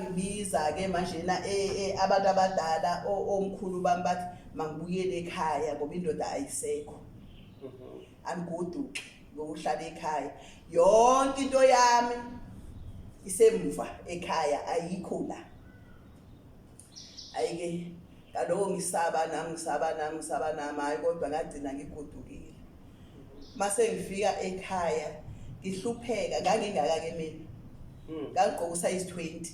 Ngibiza-ke manjena abantu abadala omkhulu bami bathi mangibuyele ekhaya ngoba indoda ayisekho. Angigoduke ngokuhlala ekhaya. Yonke into yami isemva ekhaya ayikho la. Hhayi-ke ngaloko ngisaba nami ngisaba nami ngisaba nami hhayi kodwa ngagcina ngigodukile. Mase ngifika ekhaya ngihlupheka ngangingaka-ke mina. Ngangigqoka usayizi 20.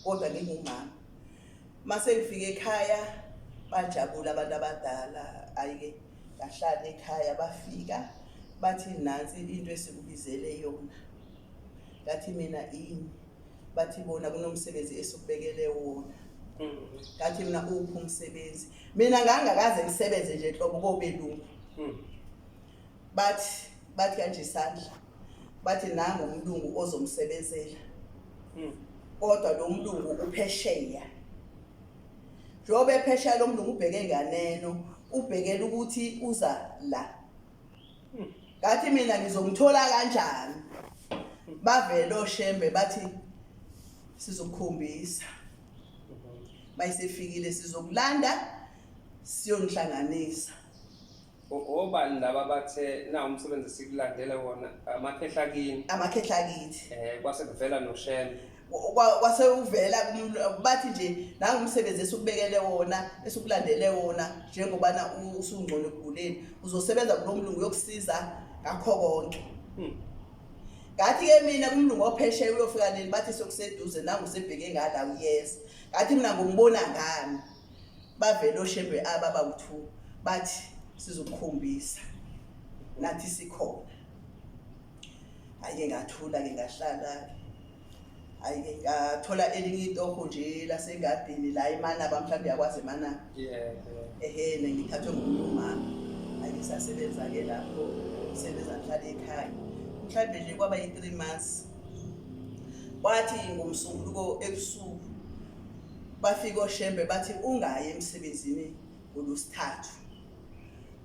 Kodwa ngingumama. Mase ngifika ekhaya bajabula abantu abadala hhayi-ke ngahlala ekhaya bafika bathi nansi into esikubizele yona. Ngathi mina ini? Bathi bona kunomsebenzi esikubekele wona. Ngathi mina uphi umsebenzi? Mina ngangakaze ngisebenze nje nhlobo kobelungu. Bathi bathi kanje isandla. Bathi nangu umlungu ozomsebenzela. Kodwa lo mlungu uphesheya. Njengoba ephesheya lo mlungu ubheke nganeno, ubhekela ukuthi uza la. Ngathi mina ngizomthola kanjani? Bavele oShembe bathi sizokukhombisa. Mayisefikile sizokulanda siyonihlanganisa. Obani laba bathe na umsebenzi sikulandele wona amakhehla kini? Amakhehla kithi. Kwase kuvela noShembe. Kwase uvela bathi nje nangu umsebenzi esukubekele wona esukulandele wona njengobana usungcono ekuguleni uzosebenza kulo mlungu uyokusiza ngakho konke. Ngathi ke mina kumlungu ophesheya uyofika nini bathi sokuseduze nangu usebheke ngala uyeza. Ngathi mina ngombona ngani? Bavele oShembe aba bawu-2 bathi sizokukhombisa nathi sikhona. Hhayi-ke ngathula-ke ngahlala-ke. Hhayi-ke ngathola elinye itoho nje lasengadini la eManaba mhlawumbe uyakwazi eManaba. Ehhene ngithathwe ngomunye umama. Hhayi-ke sasebenza-ke lapho sebenza ngihlala ekhaya. Mhlawumbe nje kwaba yi-3 months. Kwathi ngoMsombuluko ebusuku bafika oShembe bathi ungayi emsebenzini ngolwesithathu.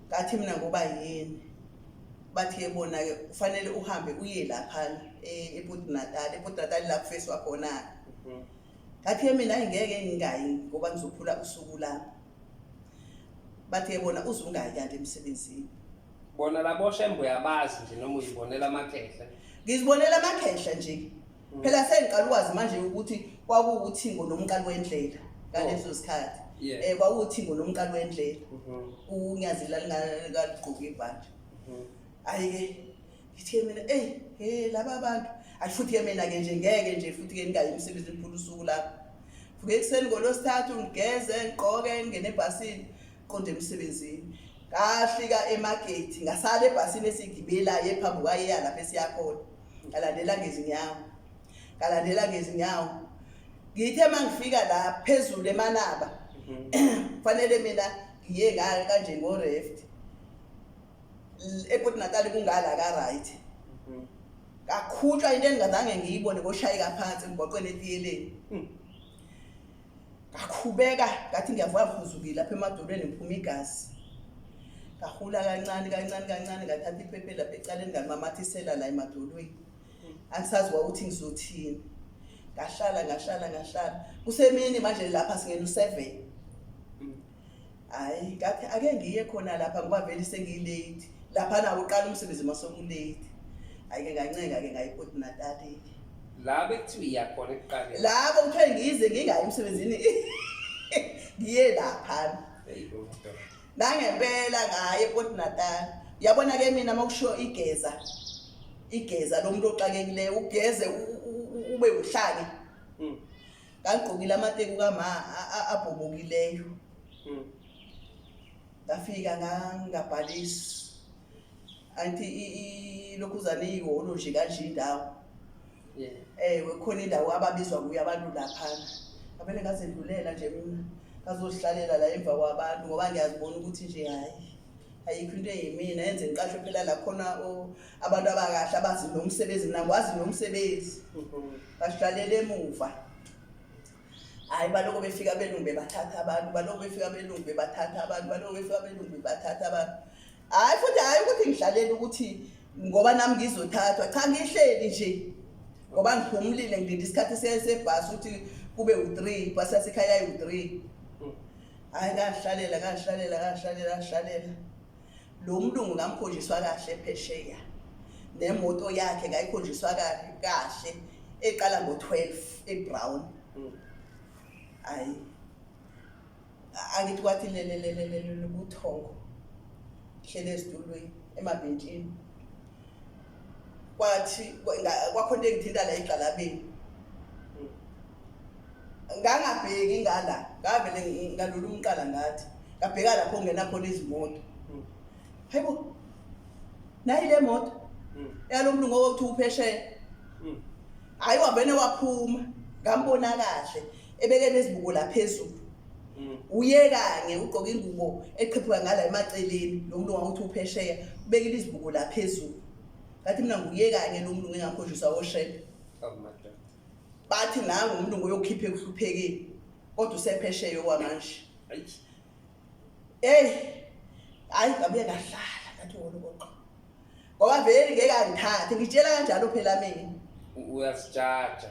Ngathi mina ngoba yini? Bathi ke bona-ke kufanele uhambe uye laphana ePort Natal, ePort Natal la kufeswa khona-ke. Ngathi ke mina ngeke ngingayi ngoba ngizophula usuku lami. Bathi ke bona uze ungayi kanti emsebenzini. Bona labo Shembe uyabazi nje noma uyibonela amakhehla? Ngizibonela amakhehla nje. Phela sengiqala ukwazi manje ukuthi kwakuwuthingo nomqali wendlela ngaleso sikhathi. Kwakuwuthingo nomqali wendlela. Unyazi lalingaligqoki ibhantshi. Hhayi-ke ngithe mina eyi he laba bantu ayi futhi-ke mina-ke nje ngeke nje futhi-ke ngingayi emsebenzini ngiphula usuku lapho. Vuke ekuseni ngolwesithathu ngigeze ngigqoke ngingene ebhasini qonde emsebenzini. Ngafika eMargate ngasala ebhasini esigibelayo ephambi kwayeya lapho esiyakhona. Ngalandela ngezinyawo. Ngalandela ngezinyawo. Ngithe mangifika la phezulu eManaba. Kufanele mina ngiye ngayo kanje ngo-left. EPort Natal kungala ka right. Kakhutshwa into engingazange ngiyibone ngoshayeka phansi emgwaqweni etiyeleni. Ngakhubeka ngathi ngiyavuka ngihuzukile lapha emadolweni ngiphuma igazi. Ngahula kancane kancane kancane ngathatha iphephe lapha ecaleni ngalimamathisela la emadolweni. Angisazi ukuthi ngizothini. Ngahlala ngahlala ngahlala. Kusemini manje lapha singena u7. Hayi ngathi ake ngiye khona lapha ngoba vele sengilate. Lapha nawo uqala umsebenzi masokulate. Hayi ke ngancenga ke ngayi ePort Natal ke. La bekuthiwa iya khona ekuqaleni. Labo kuthiwe ngize ngingayi emsebenzini. Ngiye lapha. Nangempela ngaye ePort Natal. Uyabona ke mina makushiwo igeza. Igeza lo muntu oxakekileyo ugeze ube uhlake. Ngangigqokile amateku kama abhobokileyo. Ngafika ngangabhalisi. Angithi ilokhuzane ihholo nje kanje indawo. Ewe khona indawo ababizwa kuyo abantu laphana. Ngavele ngazendlulela nje mina. Ngazozihlalela la emva kwabantu ngoba ngiyazibona ukuthi nje hhayi ayikho into eyimina yenze ngiqashwe phela la khona abantu abakahle abazi nomsebenzi mina ngwazi nomsebenzi. Basihlalela emuva. Hayi baloko befika abelungu bebathatha abantu, baloko befika abelungu bebathatha abantu, baloko befika abelungu bebathatha abantu. Hayi futhi hayi ukuthi ngidlalela ukuthi ngoba nami ngizothathwa, cha ngihleli nje. Ngoba ngiphumulile ngilinde isikhathi sebhasi ukuthi kube u-3, ibhasi yasekhaya ayi-3. Hhayi ngahlalela ngahlalela ngahlalela ngahlalela. Lo mlungu ngamkhonjiswa kahle phesheya. Nemoto yakhe ngayikhonjiswa kahle eqala ngo-12 ebrown. Hayi angithi kwathi lelelelelele ubuthongo hlele ezitulweni emabhentshini. Kwathi kwakhona into engithinta la egxalabeni. Ngangabheki ngala, ngavele ngalula umqala ngathi ngabheka lapho kungena khona izimoto. Hayibo, nayi le moto yalo mlungu owokuthi uphesheya. Hhayi wavele waphuma, ngambona kahle ebeke nezibuko la phezulu. Uye kanye ugqoke ingubo eqhiphuka ngala emaceleni, lo mlungu awuthi uphesheya, ubekile izibuko la phezulu. Ngathi mina nguye kanye lo mlungu engakhonjiswa oshembe. Bathi nangu umlungu uyokhipha ekuhluphekeni, kodwa usephesheya okwamanje. Hey, hayi ngabuye ngahlala ngathi wolokoqo. Ngoba vele ngeke angithathe, ngitshela kanjalo phela mina. Uyazijaja.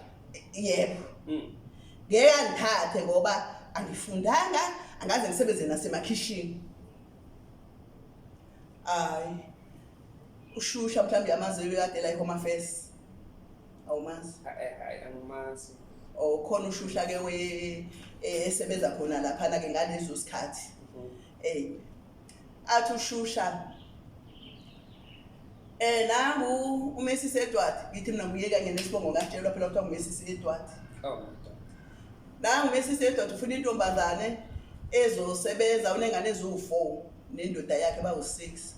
Yebo. Ngeke angithathe ngoba angifundanga, angaze ngisebenze nasemakhishini. Hayi. Ushusha mhlawumbe amazi uyadela la eHome Affairs. Awumazi? Hayi angimazi. Oh khona ushusha ke we esebenza khona laphana ke ngalezo sikhathi. Eh athi ushusha nangu uMrs Edward ngithi mina nguye kanye nesibongo ngatshelwa phela kuthiwa nguMrs Edward. Oh. Nangu uMrs Edward ufuna intombazane ezosebenza unengane eziwu4 nendoda yakhe bawu6.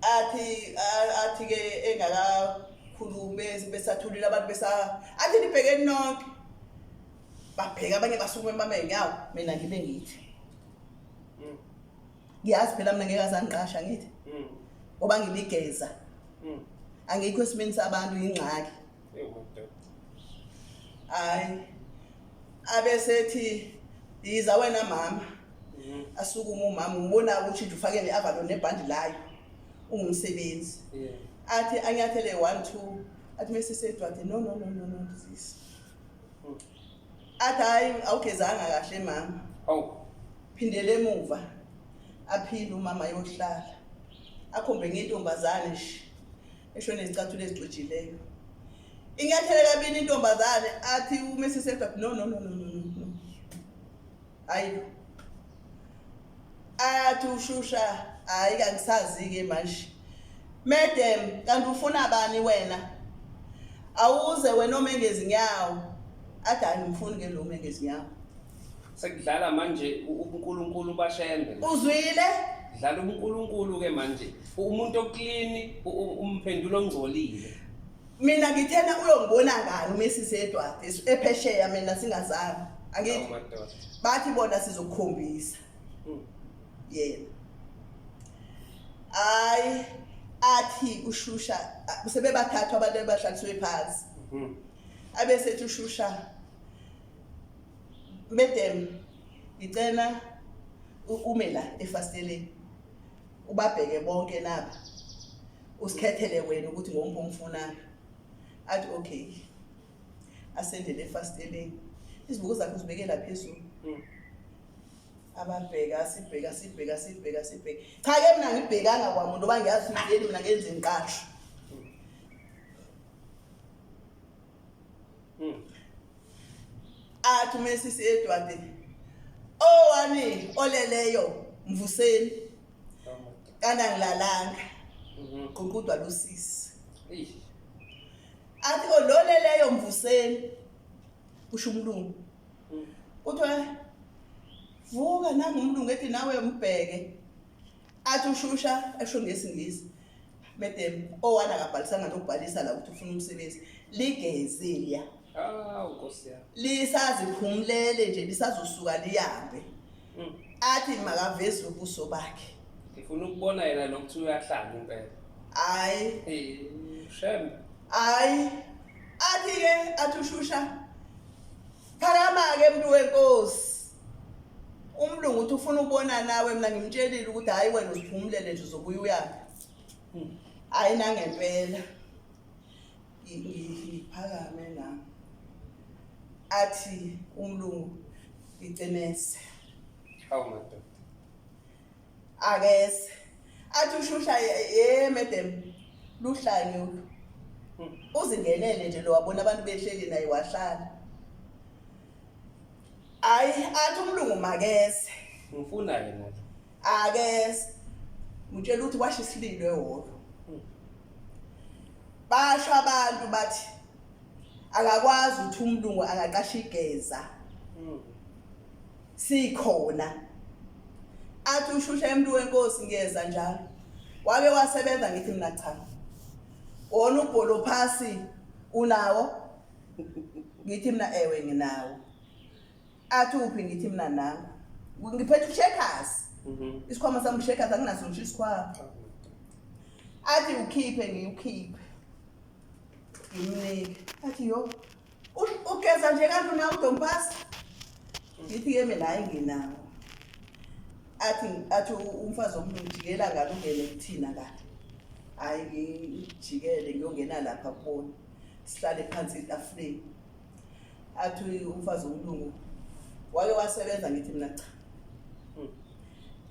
Athi athi ke engakakhulumi besathulile abantu besa athi nibhekeni nonke. Babheka abanye basukume bame nyawo mina ngibe ngithi. Ngiyazi phela mina ngeke azangiqasha ngithi. Ngoba ngiligeza. Angikho esimeni sabantu ingxaki. Hayi. Abesethi yiza wena mama. Asukuma umama umbona ukuthi nje ufake ne-avalon nebhandi layo. Ungumsebenzi. Athi anyathele 1 2 athi Mrs Edward no no no no no sis. Athi hayi awugezanga kahle mama. Awu. Phindele emuva. Aphinde umama ayohlala. Akhombe ngentombazane nje. Esho nezicathulo ezicijileyo. Inyathele kabini intombazane athi uMrs Edward no no no no no no. Hayi. Athi ushusha hayi kangisazi ke manje. Madam kanti ufuna bani wena? Awuze wena ome ngezinyawo. Athi hayi ngifuni ke lo ome ngezinyawo. Sekudlala manje uNkulunkulu bashembe. Uzwile? Dlala uNkulunkulu ke manje. Umuntu oclean umphendula ongcolile. Mina ngithena uyongibona ngani uMrs Edward ephesheya mina singazani. Angithi bathi bona sizokukhombisa. Yena. Hayi athi ushusha sebebathathu abantu abahlaliswe phansi. Abesethi ushusha Madam ngicela ume la efasiteleni ubabheke bonke naba usikhethele wena ukuthi ngomuphi omfunayo. Athi okay. Asendele efasiteleni. Izibuko zakhe uzibekela phezulu. Ababheka sibheka sibheka sibheka sibheka. Cha ke mina ngibhekanga kwamuntu ngoba ngiyazi ukuthi yini mina ngenza inqasho. Athi uMrs Edward owani oleleyo mvuseni. Kana ngilalanga. Qonqudwa losisi. Athi ololeleyo mvuseni. Usho umlungu. Kuthiwa vuka nangu umlungu ethi nawe umbheke. Athi ushusha esho ngesingisi. Madam owana akabhalisanga nokubhalisa la ukuthi ufuna umsebenzi. Ligeze liya. Awu Nkosi yami. Lisaziphumulele nje lisazosuka lihambe. Athi makaveze ubuso bakhe. Ngifuna ukubona yena lokuthi uyahlanya impela. Hayi. Eh, shame. Hayi. Athi ke athi ushusha. Phakama ke mntu wenkosi. Umlungu uthi ufuna ukubona nawe mina ngimtshelile ukuthi hayi wena uziphumulele nje uzobuya uyaphi. Hayi nangempela. Ngiphakame nami. Athi umlungu ngicinese. Hawu madoda. Akese. Athi ushusha ye madam luhlanyo lu. Uzingenele nje lo wabona abantu behleli naye wahlala. Hayi athi umlungu makeze. Ngifuna yena. Akeze. Ngitshela ukuthi kwasho isililo ehholo. Basho abantu bathi akakwazi ukuthi umlungu angaqasha igeza. Sikhona. Athi ushusha emntu wenkosi ngiyeza njalo. Wake wasebenza ngithi mina cha. Wona ubholo phasi unawo? Ngithi mina ewe nginawo. Athi uphi ngithi mina nangu. Ngiphethe ucheckers. Isikhwama sami checkers anginaso ngisho isikhwama. Athi ukhiphe ngiwukhiphe. Ngimnike. Athi yo ugeza nje kanti unawo udompasi? Ngithi ke mina hayi nginawo. Athi umfazi womuntu ngijikela ngalo ungene kuthina kahle. Hayi ngijikele ngiyongena lapha kubona. Sihlale phansi etafuleni. Athi umfazi womlungu wake wasebenza ngithi mina cha.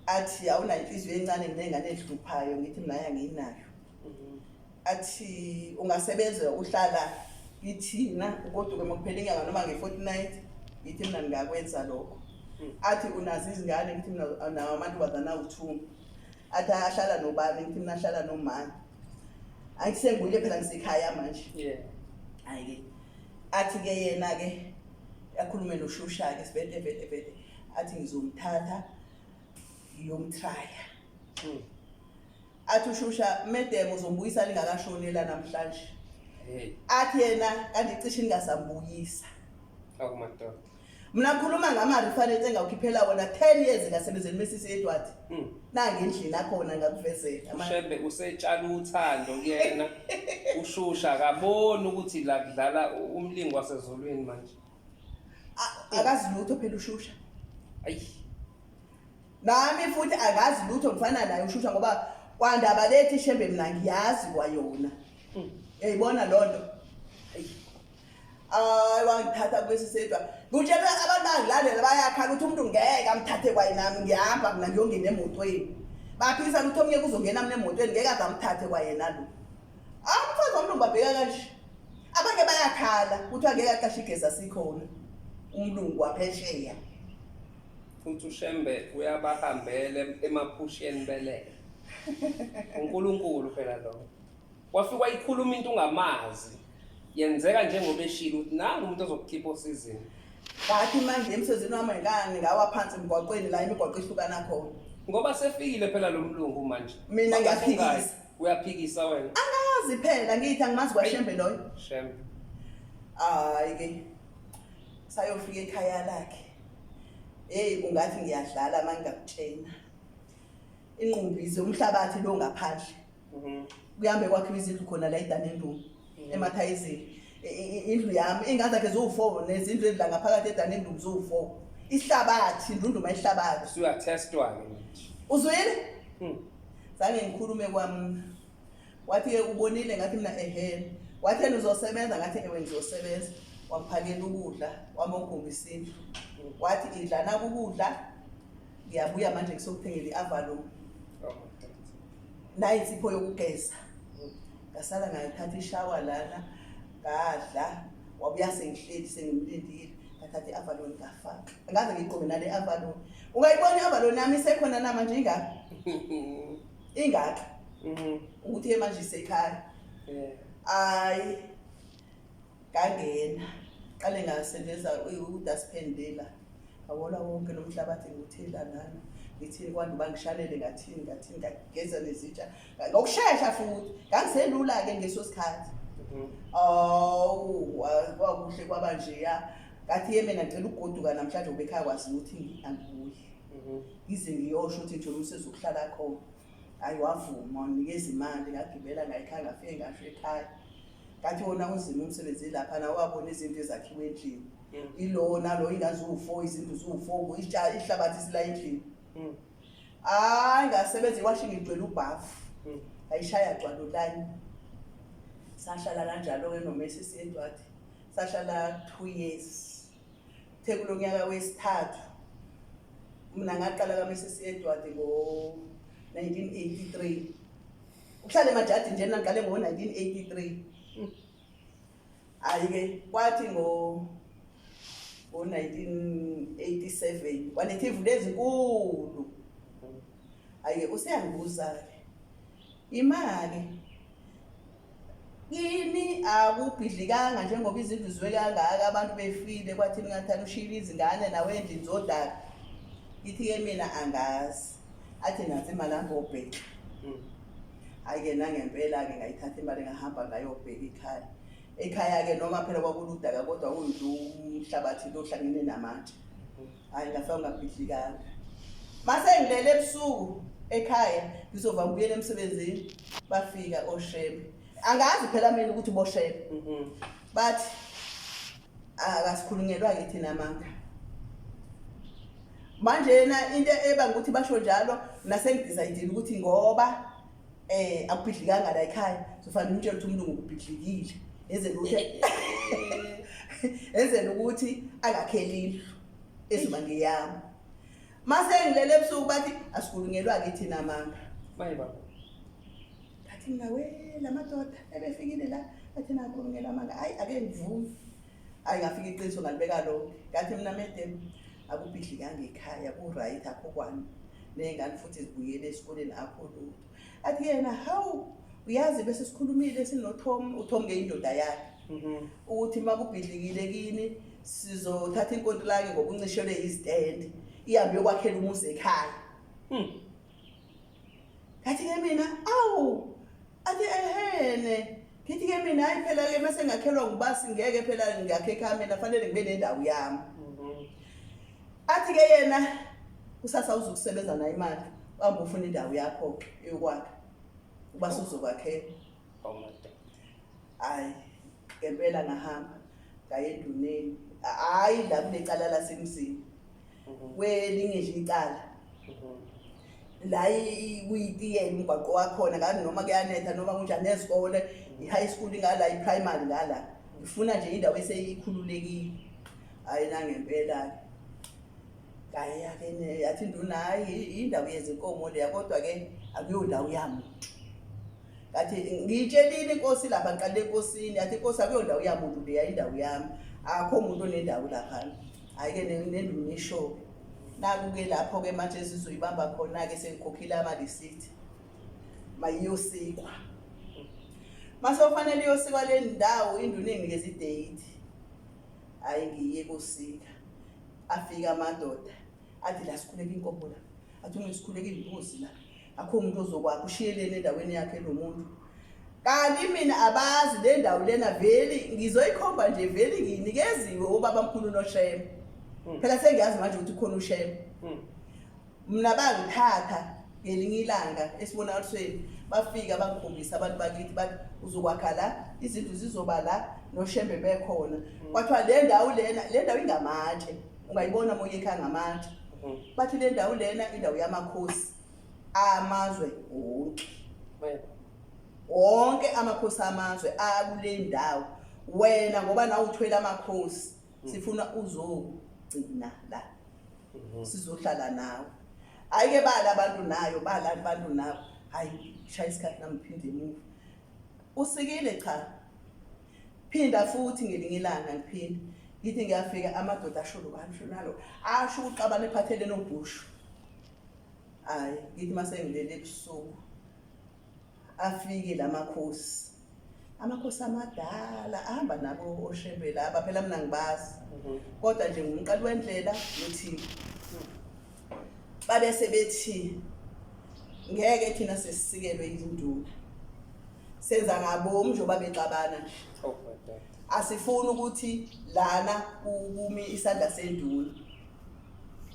Athi awunayo inhliziyo encane nginengane ezihluphayo ngithi mina hayi anginayo. Athi ungasebenza uhlala kithina ugoduke makuphela inyanga noma nge-fortnight ngithi mina ngingakwenza lokho. Athi unazo izingane ngithi mina nawo amantombazane awu-2. Athi ahlala nobani ngithi mina ahlala nomama. Angisengibuyile phela ngisekhaya manje. Yeah. Hayi ke. Athi ke yena ke akhulume noShusha ke sibete vete vete athi ngizomthatha ngiyomtraya. Athi uShusha madam uzombuyisa lingakashonela namhlanje. Hey. Athi yena kanti cishe ningasambuyisa. Awu madoda. Mina ngikhuluma ngama reference engawukhiphela wona 10 years ngasebenzela uMrs Edward. Nange endlini akhona ngakuvezela. Ushembe usetshala uthando kuyena. Ushusha akaboni ukuthi la kudlala umlingo wasezulwini manje. Akazi lutho phela uShusha. Ayi. Nami futhi akazi lutho ngifana naye uShusha ngoba kwandaba lethi Shembe mina ngiyazi kwayona. Uyayibona lonto? Ayi. Hayi wangithatha kwesisedwa. Ngutshela abantu bangilandela bayakhala ukuthi umuntu ngeke amthathe kwayena ngihamba mina ngiyongena emotweni. Baphikisa ukuthi omunye kuzongena mina emotweni ngeke aze amthathe kwayena lo. Umfazi womlungu babheka kanje. Abanye bayakhala ukuthi angeke aqashe igeza sikhona. Umlungu waphesheya. Futhi uShembe uyabahambela emaphusheni belele. uNkulunkulu phela lo. Wafika wayikhuluma into ungamazi. Yenzeka njengoba eshilo ukuthi nangu umuntu ozokukhipha osizini. Bathi manje emsebenzini wami ngani ngawa phansi emgwaqweni la imigwaqo ihlukana khona. Ngoba sefikile phela lo mlungu manje. Mina ngiyaphikisa. Uyaphikisa wena. Angazi phela ngithi angimazi kwaShembe loyo. Shembe. Hayi ke. Sayofika ekhaya lakhe. Hey ungathi ngiyadlala mangingakutshena. Inqumbi umhlabathi lo ngaphandle. Kuhambe kwakhiwa izindlu khona la eDanendum emathayizini. Indlu yami ingane zakhe ziwu-4 nezindlu ezila ngaphakathi eDanendum ziwu-4. Ihlabathi, indunduma ihlabathi. Usuyathestwa ke manje. Uzwile? Zange ngikhulume kwami. Wathi ke ubonile ngathi mina ehe. Wathi yena uzosebenza ngathi ewe ngizosebenza. Wamphakela ukudla, wamogomisa indlu. Wathi idla naku ukudla. Ngiyabuya manje ngisokuthengela i-Avalon. Nayi insipho yokugeza. Ngasala ngayithatha ishawa lana ngadla wabuya sengihleli sengimlindile ngathatha i-Avalon ngafaka. Ngaze ngigqoke nale Avalon. Ungayibona i-Avalon yami isekhona namanje ingaka. Ingaka. Ukuthi manje isekhaya. Hayi ngangena. Qale ngasebenzisa udustpan lela. Ngawola wonke lo mhlabathi ngiwuthela lana. Ngithini kwantu bangishalele ngathini ngathini ngageza nezitsha. Ngokushesha futhi. Ngangiselula ke ngeso sikhathi. Awu kwakuhle kwaba nje ya. Ngathi ye mina ngicela ukugoduka namhlanje ngoba ekhaya kwazi ukuthi angibuyi. Ngize ngiyosho ukuthi ngithola umsebenzi wokuhlala khona. Hayi wavuma wanikeza imali ngagibela ngayikhaya ngafike ngasho ekhaya. Ngathi wona unzima umsebenzi lapha na wabona izinto ezakhiwe endlini. Ilo nalo ingane ziwu-4 izindlu ziwu-4 ihlabathi sila endlini. Hayi ngasebenza iwashing igcwele ubhafu. Ayishaya gcwala ulayini. Sahlala kanjalo-ke noMesisi Edward, sahlala 2 years. Kuthe kulo nyaka wesithathu, mina ngaqala kaMesisi Edward ngo-1983 ukuhlala emajadini nje, ngiqale ngo-1983. Hhayi-ke, kwathi ngo-1987 kwaletha ivula ezinkulu. Hhayi-ke, useyangibuza-ke ima-ke kini akubhidlikanga njengoba izindlu ziwe kangaka, abantu befile, kwathi ngathani ushiyile izingane nawe endlini zodaka. Ngithi-ke mina angazi. Athi nansi imali, angobheka. Hhayi-ke, nangempela-ke ngayithatha imali, ngahamba ngayobheka ikhaya. Ekhaya-ke noma phela kwakuludaka, kodwa kuyinto umhlabathi lo ohlangene namatshe. Hhayi, ngafika kungabhidlikanga. Mase ngilele ebusuku ekhaya, ngizova ngibuyele emsebenzini, bafika oshembe. Angazi phela mina ukuthi boshembe. Bathi akasikhulunyelwa-ke thina amanga. Manje yena into eba ukuthi basho njalo, nasengidecide ukuthi ngoba akubhidlikanga la ekhaya, sofanele umtshele ukuthi umlungu kubhidlikile, enzela ukuthi angakheli indlu ezoba ngeyami. Mase ngilele ebusuku, bathi asikhulunyelwa-ke thina amanga. Maye baba. Ngathi mina, we la madoda ebefikile la, athi nakhulunyelwa amanga. Hayi, ake ngivume. Hayi, ngafika iqiniso ngalibeka lonke. Ngathi mina, madam, akubhidlikanga ekhaya, ku-right, akho kwani, ney'ngane futhi zibuyele esikoleni, akho lutho. Athi yena, hawu, uyazi bese sikhulumile sinoTom, uTom ngeyindoda yakhe, ukuthi uma kubhidlikile kini sizothatha inkontilaki ngoba uncishelwe izitende, ihambe yokwakhela umuzi ekhaya. Ngathi-ke mina, awu. Athi ehene. Ngithi-ke mina, hayi phela-ke mase ngakhelwa ngubasi, ngeke phela ngakhe ekhaya mina, fanele ngibe nendawo yami. Athi-ke yena, kusasa uzokusebenza nayo imali, uhambe ufuna indawo yakho-ke yokwakha, ubase uzokwakhela. Oh madoda. Hayi, ngempela ngahamba ngaya enduneni, hhayi la kule cala lasemzini, kwelinye nje icala la kuyitiyela umgwaqo wakhona, ngathi noma kuyanetha noma kunjani, nezikole, i-high school ingala, i-primary ngala, ngifuna nje indawo eseyikhululekile. Hhayi, nangempela-ke ngaya-ke, yathi induna, hhayi, indawo yezinkomo leya, kodwa-ke akuyondawo yamuntu. Ngathi ngiyitshelile inkosi lapha, ngiqale enkosini, yathi inkosi akuyondawo yamuntu leya, indawo yami, akho muntu onendawo laphana. Hhayi-ke, nenduna isho-ke, naku-ke lapho-ke manje esizoyibamba khona-ke, sengikhokhile amalisithi, mayiyosikwa. Mase kufanele iyosikwa le ndawo, induna inginikeza i-date. Hhayi, ngiye kosika, afike amadoda athi la sikhuleka inkomo la, athi uma sikhuleka iy'mbuzi la, akho umuntu ozokwakha, ushiyeleni endaweni yakhe lo muntu. Kanti mina abazi le ndawo lena veli ngizoyikhomba nje, veli ngiyinikeziwe obabamkhulu noShembe. Phela sengiyazi manje ukuthi khona uShembe. Mina bangithatha ngelinye ilanga esibonakalisweni, bafika bangikhombisa abantu bakithi, bathi uzokwakha la, izindlu zizoba la, noShembe bekhona. Kwathiwa le ndawo lena, le ndawo ingamatshe, ungayibona moya ekhaya, ngamatshe. Bathi le ndawo lena indawo yamakhosi amazwe wonke. Maye baba. Wonke amakhosi amazwe akule ndawo, wena ngoba nawe uthwele amakhosi, sifuna uzogcina la, sizohlala nawe. Hhayi-ke, bala abantu nayo, bala abantu nawe. Hhayi, shaya isikhathi nami ngiphinde emuva, usikile, cha, phinda futhi ngelinye ilanga. Ngiphinde ngithi ngiyafika, amadoda asho lo, asho nalo, asho ukuxabana ephathelene obhushu. Hhayi, ngithi mase ngilele ebusuku, afike lamakhosi, amakhosi amadala ahamba nabo oshembe laba. Phela mina ngibazi, kodwa nje ngumqali wendlela nothini. Babe sebethi ngeke thina sesisikelwe izinduna, senza ngabomu njengoba bexabana nje. Oh madoda. Asifuni ukuthi lana kumi isandla senduna.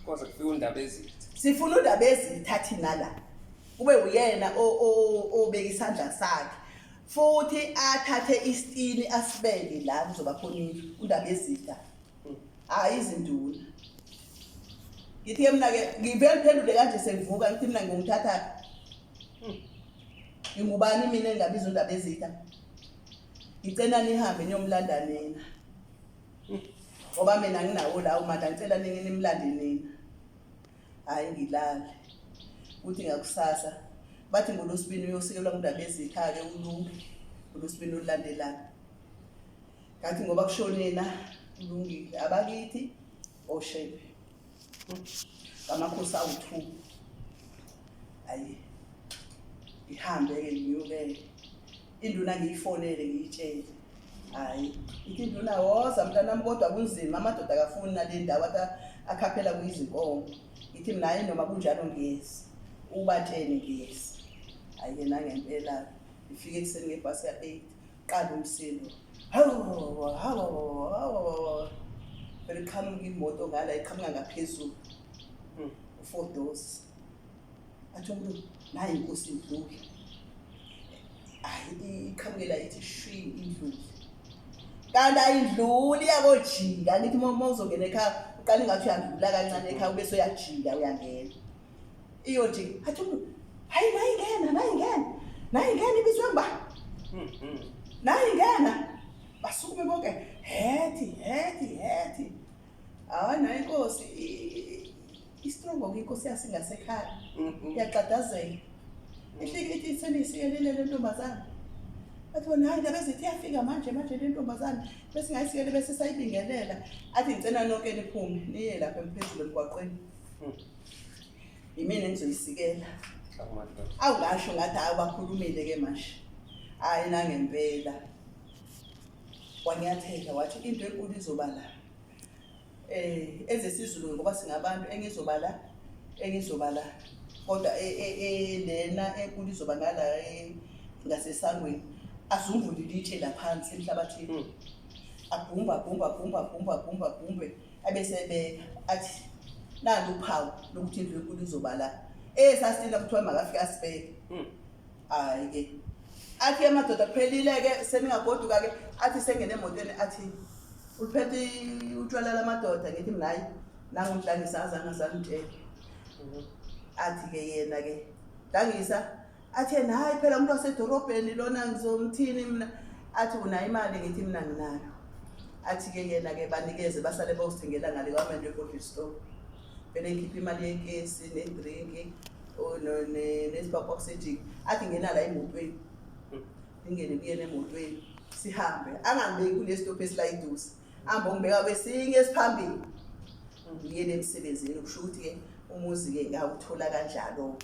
Koze kufike undaba ezitha. Sifuna undaba ezitha thina la, kube uyena obeka isandla sakhe futhi athathe isitini asibeke la kuzoba khona indlu, undaba ezitha, hayi izinduna. Ngithi-ke mina-ke, ngivele ngiphendule kanje sengivuka, ngithi mina ngingithatha, ngingubani mina engingabiza undaba ezitha? Ngicela nihambe niyomlanda nina. Ngoba mina nginawo lawo mandla ngicela nini nimlande nina. Hayi ngilale. Kuthi ngakusasa bathi ngolosibini uyosikelwa nguNdabezitha-ke uLungi ngolosibini olulandelayo. Ngathi ngoba kusho nina kulungile abakithi oShembe. Ngamakhosi awu-2. Ayi ngihambe-ke nginyukele. Induna ngiyifonele ngiyitshele. Hayi ithi induna woza mntanami kodwa kunzima amadoda akafuni nale ndawo athi akhaphela kuyizinkomo. Ngithi mina hayi noma kunjalo ngiyeza. Ubatshene ngiyeza. Hhayi-ke nangempela ngifike ekuseni ngebhasi ya-8 qala umsindo. Hawu hawu hawu. Vele iqhamuka imoto ngala iqhamuka ngaphezulu. U-four doors. Athi umuntu nayi inkosi idlule. Hayi iqhamukela ithi shwi indlule. Kanti ayindluli iyakojika ngithi uma uzongena ekhaya uqala ingathi uyandlula kancane ekhaya ubese uyajika uyangena. Iyojika athi umuntu hayi nayingena nayingena nayingena ibizwe ngiba. Nayingena basukume bonke hethi hethi hethi. Hayi nayo inkosi istrongo ke inkosi yasingasekhaya. Iyaqadazela. Ihlike ithi seniyisikelile le ntombazane. Bathi bona hayi ndaba ezithi iyafika manje manje le ntombazane bese ngayisikele bese sayibingelela. Athi ngicela nonke niphume niye lapha emphezulu emgwaqweni. Yimina engizoyisikela. Awu ngasho ngathi hayi bakhulumile ke manje. Hayi nangempela. Wanyathela wathi into enkulu izoba la. Ezesizulu ngoba singabantu engizoba la engizoba la kodwa lena enkulu izoba ngala ngasesangweni azungule ilitshe laphansi emhlabathini. Agumba agumba agumba agumba agumba agumbe abese ebeka athi nali uphawu lokuthi indlu enkulu izoba la. Sasina kuthiwa makafike asibeke. Hayi ke. Athi amadoda kuphelile ke seningagoduka ke athi sengene emotweni athi uliphethe utshwala lamadoda ngithi mina hayi nangumdlangisa azange azangitshela. Athi ke yena ke Dlangisa athi yena hayi phela umuntu wasedorobheni lona ngizomthini mina athi unayo imali ngithi mina nginayo. Athi ke yena ke banikeze basale bosithengela ngale kwamende egodlwe store. Vele ngikhiphe imali yekesi nedrinki nesibabhox sejiki athi ngena la emotweni. Ngingene kuyena emotweni sihambe angangibeki kule stop esila eduze. Hambe ungibeka kwesinye esiphambili. Ngiyele emsebenzini kusho ukuthi ke umuzi ke ngawuthola kanjalo.